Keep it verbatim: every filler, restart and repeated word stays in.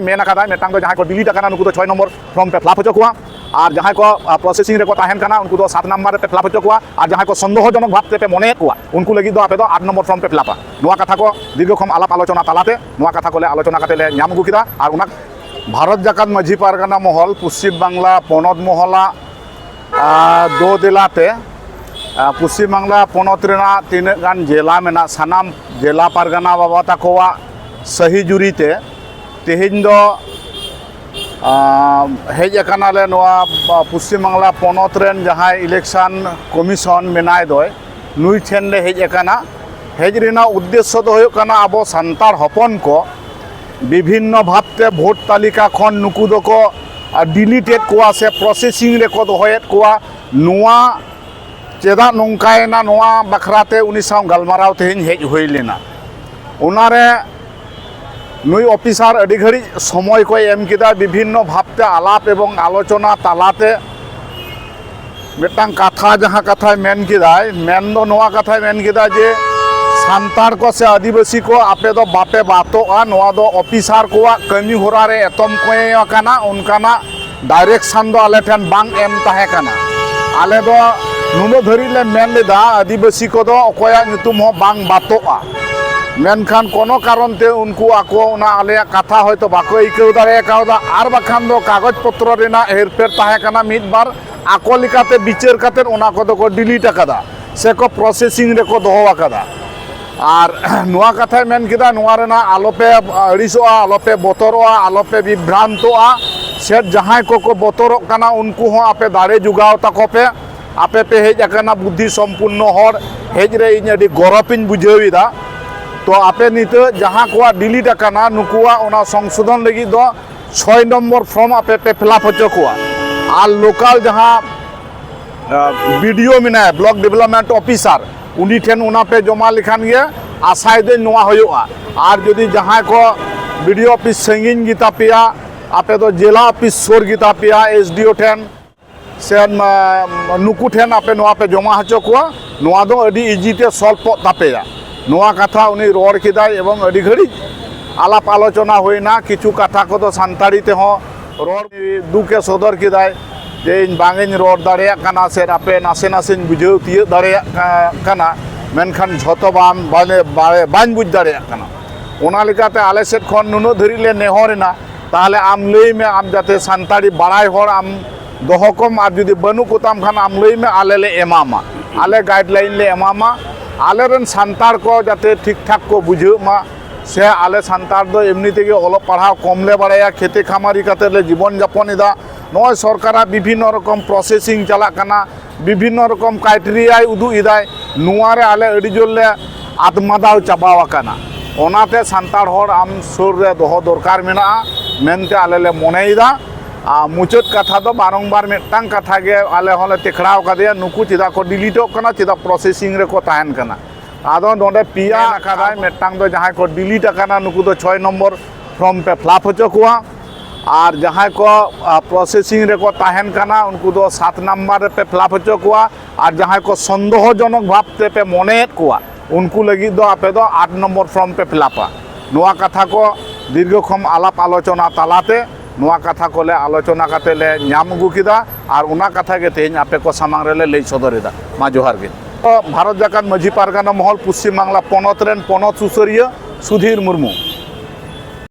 ᱢᱮᱱ ᱟᱠᱟᱫᱟᱭ, ᱢᱤᱫᱴᱟᱝ ᱫᱚ ᱡᱟᱦᱟᱸᱭ ᱠᱚ ᱰᱤᱞᱤᱴ ᱟᱠᱟᱱᱟ, ᱱᱩᱠᱩ ᱫᱚ ᱪᱷᱚᱭ ᱱᱚᱢᱵᱚᱨ ᱯᱷᱨᱚᱢ ᱯᱮ ᱯᱷᱤᱞᱟᱯ ᱦᱚᱪᱚ ᱠᱚᱣᱟ, ᱟᱨ ᱡᱟᱦᱟᱸᱭ ᱠᱚ ᱯᱨᱚᱥᱮᱥᱤᱝ ᱨᱮᱠᱚ ᱛᱟᱦᱮᱱ ᱠᱟᱱᱟ, ᱩᱱᱠᱩ ᱫᱚ ᱥᱟᱛ ᱱᱟᱢᱵᱟᱨ ᱨᱮᱯᱮ ᱯᱷᱤᱞᱟᱯ ᱦᱚᱪᱚ ᱠᱚᱣᱟ, ᱟᱨ ᱡᱟᱦᱟᱸᱭ ᱠᱚ ᱥᱚᱱᱫᱮᱦᱚᱡᱚᱱᱚᱠ ᱵᱷᱟᱵ ᱛᱮᱯᱮ ᱢᱚᱱᱮᱭᱮᱫ ᱠᱚᱣᱟ, ᱩᱱᱠᱩ ᱞᱟᱹᱜᱤᱫ ᱫᱚ ᱟᱯᱮ ᱫᱚ ᱟᱴ ᱱᱚᱢᱵᱚᱨ ᱯᱷᱨᱚᱢ ᱯᱮ ᱯᱷᱤᱞᱟᱯᱟ᱾ ᱱᱚᱣᱟ ᱠᱟᱛᱷᱟ ᱠᱚ ᱫᱤᱨᱜᱷᱚᱠᱷᱚᱱ ᱟᱞᱟᱯ ᱟᱞᱳᱪᱚᱱᱟ ᱛᱟᱞᱟᱛᱮ ᱱᱚᱣᱟ ᱠᱟᱛᱷᱟ ᱠᱚᱞᱮ ᱟᱞᱳᱪᱚᱱᱟ ᱠᱟᱛᱮ ᱞᱮ ᱧᱟᱢ ᱟᱹᱜᱩ ᱠᱮᱫᱟ᱾ ᱟᱨ ᱚᱱᱟ ᱵᱷᱟᱨᱚᱛ ᱡᱟᱠᱟᱛ ᱢᱟᱹᱡᱷᱤ ᱯᱟᱨᱜᱟᱱᱟ ᱢᱚᱦᱚᱞ, ᱯᱚᱥᱪᱤᱢ ᱵᱟᱝᱞᱟ ᱯᱚᱱᱚᱛ ᱢᱚᱦᱚᱞᱟᱜ ᱟᱨ ᱫᱳ ᱫᱮᱞᱟ ᱛᱮ, ᱟᱨ ᱯᱚᱥᱪᱤᱢ ᱵᱟᱝᱞᱟ ᱯᱚᱱᱚᱛ ᱨᱮᱱᱟᱜ ᱛᱤᱱᱟᱹᱜ ᱜᱟᱱ ᱡᱮᱞᱟ ᱢᱮᱱᱟᱜ, ᱥᱟᱱᱟᱢ ᱡᱮᱞᱟ ᱯᱟᱨᱜᱟᱱᱟ ᱵᱟᱵᱟ ᱛᱟᱠᱚᱣᱟᱜ ᱥᱟᱹᱦᱤ ᱡᱩᱨᱤ ᱛᱮ ᱛᱮᱦᱮᱧ ᱫᱚ, ᱟᱨ, ᱦᱮᱡ ᱟᱠᱟᱱᱟᱞᱮ ᱱᱚᱣᱟ ᱯᱚᱥᱪᱤᱢ ᱵᱟᱝᱞᱟ ᱯᱚᱱᱚᱛ ᱨᱮᱱ ᱡᱟᱦᱟᱸᱭ ᱤᱞᱮᱠᱥᱚᱱ ᱠᱚᱢᱤᱥᱚᱱ ᱢᱮᱱᱟᱭ ᱫᱚᱭ, ᱱᱩᱭ ᱴᱷᱮᱱ ᱞᱮ ᱦᱮᱡ ᱟᱠᱟᱱᱟ᱾ ᱦᱮᱡ ᱨᱮᱱᱟᱜ ᱩᱫᱽᱫᱮᱥᱥᱚ ᱫᱚ ᱦᱩᱭᱩᱜ ᱠᱟᱱᱟ, ᱟᱵᱚ ᱥᱟᱱᱛᱟᱲ ᱦᱚᱯᱚᱱ ᱠᱚ ᱵᱤᱵᱷᱤᱱᱱᱚ ᱵᱷᱟᱵᱽᱛᱮ ᱵᱷᱳᱴ ᱛᱟᱹᱞᱤᱠᱟ ᱠᱷᱚᱱ ᱱᱩᱠᱩ ᱫᱚᱠᱚ, ᱟᱨ, ᱰᱤᱞᱤᱴᱮᱰ ᱠᱚᱣᱟ ᱥᱮ ᱯᱨᱚᱥᱮᱥᱤᱝ ᱨᱮᱠᱚ ᱫᱚᱦᱚᱭᱮᱫ ᱠᱚᱣᱟ᱾ ᱱᱚᱣᱟ ᱪᱮᱫᱟᱜ ᱱᱚᱝᱠᱟᱭᱮᱱᱟ, ᱱᱚᱣᱟ ᱵᱟᱠᱷᱨᱟ ᱛᱮ ᱩᱱᱤ ᱥᱟᱶ ᱜᱟᱞᱢᱟᱨᱟᱣ ᱛᱮᱦᱮᱧ ᱦᱮᱡ ᱦᱩᱭ ᱞᱮᱱᱟ᱾ ᱚᱱᱟᱨᱮ ᱱᱩᱭ ᱚᱯᱷᱤᱥᱟᱨ ᱟᱹᱰᱤ ᱜᱷᱟᱹᱲᱤᱡ ᱥᱚᱢᱚᱭ ᱠᱚᱭ ᱮᱢ ᱠᱮᱫᱟ, ᱵᱤᱵᱷᱤᱱᱱᱚ ᱵᱷᱟᱵᱽᱛᱮ ᱟᱞᱟᱯ ᱮᱵᱚᱝ ᱟᱞᱳᱪᱚᱱᱟ ᱛᱟᱞᱟᱛᱮ ᱢᱤᱫᱴᱟᱝ ᱠᱟᱛᱷᱟ, ᱡᱟᱦᱟᱸ ᱠᱟᱛᱷᱟᱭ ᱢᱮᱱ ᱠᱮᱫᱟᱭ, ᱢᱮᱱ ᱫᱚ ᱱᱚᱣᱟ ᱠᱟᱛᱷᱟᱭ ᱢᱮᱱ ᱠᱮᱫᱟ ᱡᱮ ᱥᱟᱱᱛᱟᱲ ᱠᱚ ᱥᱮ ᱟᱹᱫᱤᱵᱟᱹᱥᱤ ᱠᱚ ᱟᱯᱮ ᱫᱚ ᱵᱟᱯᱮ ᱵᱟᱛᱚᱜᱼᱟ, ᱱᱚᱣᱟ ᱫᱚ ᱚᱯᱷᱤᱥᱟᱨ ᱠᱚᱣᱟᱜ ᱠᱟᱹᱢᱤ ᱦᱚᱨᱟ ᱨᱮ ᱮᱛᱚᱢ ᱠᱚᱸᱭᱮ ᱟᱠᱟᱱᱟ, ᱚᱱᱠᱟᱱᱟᱜ ᱰᱟᱭᱨᱮᱠᱥᱚᱱ ᱫᱚ ᱟᱞᱮ ᱴᱷᱮᱱ ᱵᱟᱝ ᱮᱢ ᱛᱟᱦᱮᱸ ᱠᱟᱱᱟ᱾ ᱟᱞᱮ ᱫᱚ ᱱᱩᱱᱟᱹᱜ ᱫᱷᱟᱹᱨᱤᱡ ᱞᱮ ᱢᱮᱱ ᱞᱮᱫᱟ, ᱟᱹᱫᱤᱵᱟᱹᱥᱤ ᱠᱚᱫᱚ ᱚᱠᱚᱭᱟᱜ ᱧᱩᱛᱩᱢ ᱦᱚᱸ ᱵᱟᱝ ᱵᱟᱛᱚᱜᱼᱟ, ᱢᱮᱱᱠᱷᱟᱱ ᱠᱳᱱᱳ ᱠᱟᱨᱚᱱ ᱛᱮ ᱩᱱᱠᱩ ᱟᱠᱚ ᱚᱱᱟ ᱟᱞᱮᱭᱟᱜ ᱠᱟᱛᱷᱟ ᱦᱚᱭᱛᱳ ᱵᱟᱠᱚ ᱟᱹᱭᱠᱟᱹᱣ ᱫᱟᱲᱮ ᱠᱟᱣᱫᱟ, ᱟᱨ ᱵᱟᱠᱷᱟᱱ ᱫᱚ ᱠᱟᱜᱚᱡᱽ ᱯᱚᱛᱨᱚ ᱨᱮᱱᱟᱜ ᱦᱮᱨᱯᱷᱮᱨ ᱛᱟᱦᱮᱸ ᱠᱟᱱᱟ, ᱢᱤᱫ ᱵᱟᱨ ᱟᱠᱚ ᱞᱮᱠᱟᱛᱮ ᱵᱤᱪᱟᱹᱨ ᱠᱟᱛᱮᱫ ᱚᱱᱟ ᱠᱚᱫᱚ ᱠᱚ ᱰᱤᱞᱤᱴ ᱟᱠᱟᱫᱟ ᱥᱮ ᱠᱚ ᱯᱨᱚᱥᱮᱥᱤᱝ ᱨᱮᱠᱚ ᱫᱚᱦᱚ ᱟᱠᱟᱫᱟ᱾ ᱟᱨ ᱱᱚᱣᱟ ᱠᱟᱛᱷᱟᱭ ᱢᱮᱱ ᱠᱮᱫᱟ, ᱱᱚᱣᱟ ᱨᱮᱱᱟᱜ ᱟᱞᱚᱯᱮ ᱟᱹᱲᱤᱥᱚᱜᱼᱟ, ᱟᱞᱚᱯᱮ ᱵᱚᱛᱚᱨᱚᱜᱼᱟ, ᱟᱞᱚᱯᱮ ᱵᱤᱵᱷᱨᱟᱱᱛᱚᱜᱼᱟ᱾ ᱥᱮ ᱡᱟᱦᱟᱸᱭ ᱠᱚᱠᱚ ᱵᱚᱛᱚᱨᱚᱜ ᱠᱟᱱᱟ, ᱩᱱᱠᱩ ᱦᱚᱸ ᱟᱯᱮ ᱫᱟᱲᱮ ᱡᱚᱜᱟᱣ ᱛᱟᱠᱚ ᱯᱮ᱾ ᱟᱯᱮ ᱯᱮ ᱦᱮᱡ ᱟᱠᱟᱱᱟ ᱵᱩᱫᱽᱫᱷᱤ ᱥᱚᱢᱯᱩᱨᱱᱚ ᱦᱚᱲ, ᱦᱮᱡ ᱨᱮ ᱤᱧ ᱟᱹᱰᱤ ᱜᱚᱨᱚᱵᱽ ᱤᱧ ᱵᱩᱡᱷᱟᱹᱣ ᱮᱫᱟ᱾ ᱛᱚ ᱟᱯᱮ ᱱᱤᱛᱚᱜ ᱡᱟᱦᱟᱸ ᱠᱚᱣᱟᱜ ᱰᱤᱞᱤᱴ ᱟᱠᱟᱱᱟ, ᱱᱩᱠᱩᱣᱟᱜ ᱚᱱᱟ ᱥᱚᱝᱥᱳᱫᱷᱚᱱ ᱞᱟᱹᱜᱤᱫ ᱫᱚ ᱪᱷᱚᱭ ᱱᱚᱢᱵᱚᱨ ᱯᱷᱨᱚᱢ ᱟᱯᱮ ᱯᱮ ᱯᱷᱤᱞᱟᱯ ᱦᱚᱪᱚ ᱠᱚᱣᱟ᱾ ᱟᱨ ᱞᱳᱠᱟᱞ ᱡᱟᱦᱟᱸ ᱵᱤᱰᱤᱳ ᱢᱮᱱᱟᱭᱟ, ᱵᱞᱚᱠ ᱰᱮᱵᱷᱞᱚᱯᱢᱮᱱᱴ ᱚᱯᱷᱤᱥᱟᱨ, ᱩᱱᱤ ᱴᱷᱮᱱ ᱚᱱᱟ ᱯᱮ ᱡᱚᱢᱟ ᱞᱮᱠᱷᱟᱱ ᱜᱮ ᱟᱥᱟᱭ ᱫᱟᱹᱧ ᱱᱚᱣᱟ ᱦᱩᱭᱩᱜᱼᱟ᱾ ᱟᱨ ᱡᱩᱫᱤ ᱡᱟᱦᱟᱸᱭ ᱠᱚ ᱵᱤᱰᱤᱳ ᱚᱯᱷᱤᱥ ᱥᱟᱺᱜᱤᱧ ᱜᱮᱛᱟ ᱯᱮᱭᱟ, ᱟᱯᱮ ᱫᱚ ᱡᱮᱞᱟ ᱚᱯᱷᱤᱥ ᱥᱩᱨ ᱜᱮᱛᱟ ᱯᱮᱭᱟ, ᱮᱥᱰᱤᱳ ᱴᱷᱮᱱ ᱥᱮ ᱱᱩᱠᱩ ᱴᱷᱮᱱ ᱟᱯᱮ ᱱᱚᱣᱟ ᱯᱮ ᱡᱚᱢᱟ ᱦᱚᱪᱚ ᱠᱚᱣᱟ, ᱱᱚᱣᱟ ᱫᱚ ᱟᱹᱰᱤ ᱤᱡᱤ ᱛᱮ ᱥᱚᱞᱵᱷᱚᱜ ᱛᱟᱯᱮᱭᱟ᱾ ᱱᱚᱣᱟ ᱠᱟᱛᱷᱟ ᱩᱱᱤ ᱨᱚᱲ ᱠᱮᱫᱟᱭ ᱮᱵᱚᱝ ᱟᱹᱰᱤ ᱜᱷᱟᱹᱲᱤᱡ ᱟᱞᱟᱯ ᱟᱞᱳᱪᱚᱱᱟ ᱦᱩᱭᱱᱟ, ᱠᱤᱪᱷᱩ ᱠᱟᱛᱷᱟ ᱠᱚᱫᱚ ᱥᱟᱱᱛᱟᱲᱤ ᱛᱮᱦᱚᱸ ᱨᱚᱲ ᱫᱩᱠᱮ ᱥᱚᱫᱚᱨ ᱠᱮᱫᱟᱭ ᱡᱮ ᱤᱧ ᱵᱟᱝ ᱤᱧ ᱨᱚᱲ ᱫᱟᱲᱮᱭᱟᱜ ᱠᱟᱱᱟ ᱥᱮ ᱟᱯᱮ ᱱᱟᱥᱮ ᱱᱟᱥᱮᱧ ᱵᱩᱡᱷᱟᱹᱣ ᱛᱤᱭᱟᱹᱜ ᱫᱟᱲᱮᱭᱟᱜ ᱠᱟ-, ᱠᱟᱱᱟ, ᱢᱮᱱᱠᱷᱟᱱ ᱡᱷᱚᱛᱚ ᱵᱟᱝ, ᱵᱟᱞᱮ, ᱵᱟᱞᱮ, ᱵᱟᱹᱧ ᱵᱩᱡᱽ ᱫᱟᱲᱮᱭᱟᱜ ᱠᱟᱱᱟ᱾ ᱚᱱᱟ ᱞᱮᱠᱟᱛᱮ ᱟᱞᱮ ᱥᱮᱫ ᱠᱷᱚᱱ ᱱᱩᱱᱟᱹᱜ ᱫᱷᱟᱹᱨᱤᱡ ᱞᱮ ᱱᱮᱦᱚᱨ ᱮᱱᱟ, ᱛᱟᱦᱚᱞᱮ ᱟᱢ ᱞᱟᱹᱭ ᱢᱮ, ᱟᱢ ᱡᱟᱛᱮ ᱥᱟᱱᱛᱟᱲᱤ ᱵᱟᱲᱟᱭ ᱦᱚᱲ ᱟᱢ ᱫᱚᱦᱚ ᱠᱚᱢ, ᱟᱨ ᱡᱩᱫᱤ ᱵᱟᱹᱱᱩᱜ ᱠᱚᱛᱟᱢ ᱠᱷᱟᱱ ᱟᱢ ᱞᱟᱹᱭ ᱢᱮ, ᱟᱞᱮ ᱞᱮ ᱮᱢᱟᱢᱟ, ᱟᱞᱮ ᱜᱟᱭᱤᱰ ᱞᱟᱭᱤᱱ ᱞᱮ ᱮᱢᱟᱢᱟ, ᱟᱞᱮᱨᱮᱱ ᱥᱟᱱᱛᱟᱲ ᱠᱚ ᱡᱟᱛᱮ ᱴᱷᱤᱠ ᱴᱷᱟᱠ ᱠᱚ ᱵᱩᱡᱷᱟᱹᱜ ᱢᱟ, ᱥᱮ ᱟᱞᱮ ᱥᱟᱱᱛᱟᱲ ᱫᱚ ᱮᱢᱱᱤ ᱛᱮᱜᱮ ᱚᱞᱚᱜ ᱯᱟᱲᱦᱟᱣ ᱠᱚᱢ ᱞᱮ ᱵᱟᱲᱟᱭᱟ, ᱠᱷᱮᱛᱤ ᱠᱷᱟᱢᱟᱨᱤ ᱠᱟᱛᱮ ᱞᱮ ᱡᱤᱵᱚᱱ ᱡᱟᱯᱚᱱ ᱮᱫᱟ᱾ ᱱᱚᱜᱼᱚᱭ ᱥᱚᱨᱠᱟᱨᱟᱜ ᱵᱤᱵᱷᱤᱱᱱᱚ ᱨᱚᱠᱚᱢ ᱯᱨᱚᱥᱮᱥᱤᱝ ᱪᱟᱞᱟᱜ ᱠᱟᱱᱟ, ᱵᱤᱵᱷᱤᱱᱱᱚ ᱨᱚᱠᱚᱢ ᱠᱨᱟᱭᱴᱮᱨᱤᱭᱟᱭ ᱩᱫᱩᱜ ᱮᱫᱟᱭ, ᱱᱚᱣᱟ ᱨᱮ ᱟᱞᱮ ᱟᱹᱰᱤ ᱡᱳᱨ ᱞᱮ ᱟᱛᱢᱟᱫᱟᱣ ᱪᱟᱵᱟᱣ ᱟᱠᱟᱱᱟ᱾ ᱚᱱᱟᱛᱮ ᱥᱟᱱᱛᱟᱲ ᱦᱚᱲ ᱟᱢ ᱥᱩᱨ ᱨᱮ ᱫᱚᱦᱚ ᱫᱚᱨᱠᱟᱨ ᱢᱮᱱᱟᱜᱼᱟ ᱢᱮᱱᱛᱮ ᱟᱞᱮ ᱞᱮ ᱢᱚᱱᱮᱭᱮᱫᱟ᱾ ᱟᱨ ᱢᱩᱪᱟᱹᱫ ᱠᱟᱛᱷᱟ ᱫᱚ ᱵᱟᱨᱚᱝᱵᱟᱨ ᱢᱤᱫᱴᱟᱝ ᱠᱟᱛᱷᱟ ᱜᱮ ᱟᱞᱮ ᱦᱚᱸᱞᱮ ᱛᱮᱠᱷᱲᱟᱣ ᱠᱟᱫᱮᱭᱟ, ᱱᱩᱠᱩ ᱪᱮᱫᱟᱜ ᱠᱚ ᱰᱤᱞᱤᱴᱚᱜ ᱠᱟᱱᱟ, ᱪᱮᱫᱟᱜ ᱯᱨᱚᱥᱮᱥᱤᱝ ᱨᱮᱠᱚ ᱛᱟᱦᱮᱱ ᱠᱟᱱᱟ᱾ ᱟᱫᱚ ᱱᱚᱰᱮ ᱯᱮᱭᱟ ᱢᱮᱱ ᱟᱠᱟᱫᱟᱭ, ᱢᱤᱫᱴᱟᱝ ᱫᱚ ᱡᱟᱦᱟᱸᱭ ᱠᱚ ᱰᱤᱞᱤᱴ ᱟᱠᱟᱱᱟ, ᱱᱩᱠᱩ ᱫᱚ ᱪᱷᱚᱭ ᱱᱚᱢᱵᱚᱨ ᱯᱷᱨᱚᱢ ᱯᱮ ᱯᱷᱤᱞᱟᱯ ᱦᱚᱪᱚ ᱠᱚᱣᱟ, ᱟᱨ ᱡᱟᱦᱟᱸᱭ ᱠᱚ, ᱟ, ᱯᱨᱚᱥᱮᱥᱤᱝ ᱨᱮᱠᱚ ᱛᱟᱦᱮᱱ ᱠᱟᱱᱟ, ᱩᱱᱠᱩ ᱫᱚ ᱥᱟᱛ ᱱᱟᱢᱵᱟᱨ ᱨᱮᱯᱮ ᱯᱷᱤᱞᱟᱯ ᱦᱚᱪᱚ ᱠᱚᱣᱟ, ᱟᱨ ᱡᱟᱦᱟᱸᱭ ᱠᱚ ᱥᱚᱱᱫᱮᱦᱚᱡᱚᱱᱚᱠ ᱵᱷᱟᱵᱽ ᱛᱮᱯᱮ ᱢᱚᱱᱮᱭᱮᱫ ᱠᱚᱣᱟ, ᱩᱱᱠᱩ ᱞᱟᱹᱜᱤᱫ ᱫᱚ ᱟᱯᱮ ᱫᱚ ᱟᱴ ᱱᱚᱢᱵᱚᱨ ᱯᱷᱨᱚᱢ ᱯᱮ ᱯᱷᱤᱞᱟᱯᱟ᱾ ᱱᱚᱣᱟ ᱠᱟᱛᱷᱟ ᱠᱚ ᱫᱤᱨᱜᱷᱚᱠᱷᱚᱱ ᱟᱞᱟᱯ ᱟᱞᱳᱪᱚᱱᱟ ᱛᱟᱞᱟᱛᱮ ᱱᱚᱣᱟ ᱠᱟᱛᱷᱟ ᱠᱚᱞᱮ ᱟᱞᱳᱪᱚᱱᱟ ᱠᱟᱛᱮ ᱞᱮ ᱧᱟᱢ ᱟᱹᱜᱩ ᱠᱮᱫᱟ, ᱟᱨ ᱚᱱᱟ ᱠᱟᱛᱷᱟ ᱜᱮ ᱛᱮᱦᱮᱧ ᱟᱯᱮ ᱠᱚ ᱥᱟᱢᱟᱝ ᱨᱮᱞᱮ ᱞᱟᱹᱭ ᱥᱚᱫᱚᱨ ᱮᱫᱟ᱾ ᱢᱟ ᱡᱚᱦᱟᱨ ᱜᱮ᱾ ᱵᱷᱟᱨᱚᱛ ᱡᱟᱠᱟᱛ ᱢᱟᱹᱡᱷᱤ ᱯᱟᱨᱜᱟᱱᱟ ᱢᱚᱦᱚᱞ, ᱯᱚᱥᱪᱤᱢ ᱵᱟᱝᱞᱟ ᱯᱚᱱᱚᱛ ᱨᱮᱱ ᱯᱚᱱᱚᱛ ᱥᱩᱥᱟᱹᱨᱤᱭᱟᱹ ᱥᱩᱫᱷᱤᱨ ᱢᱩᱨᱢᱩ᱾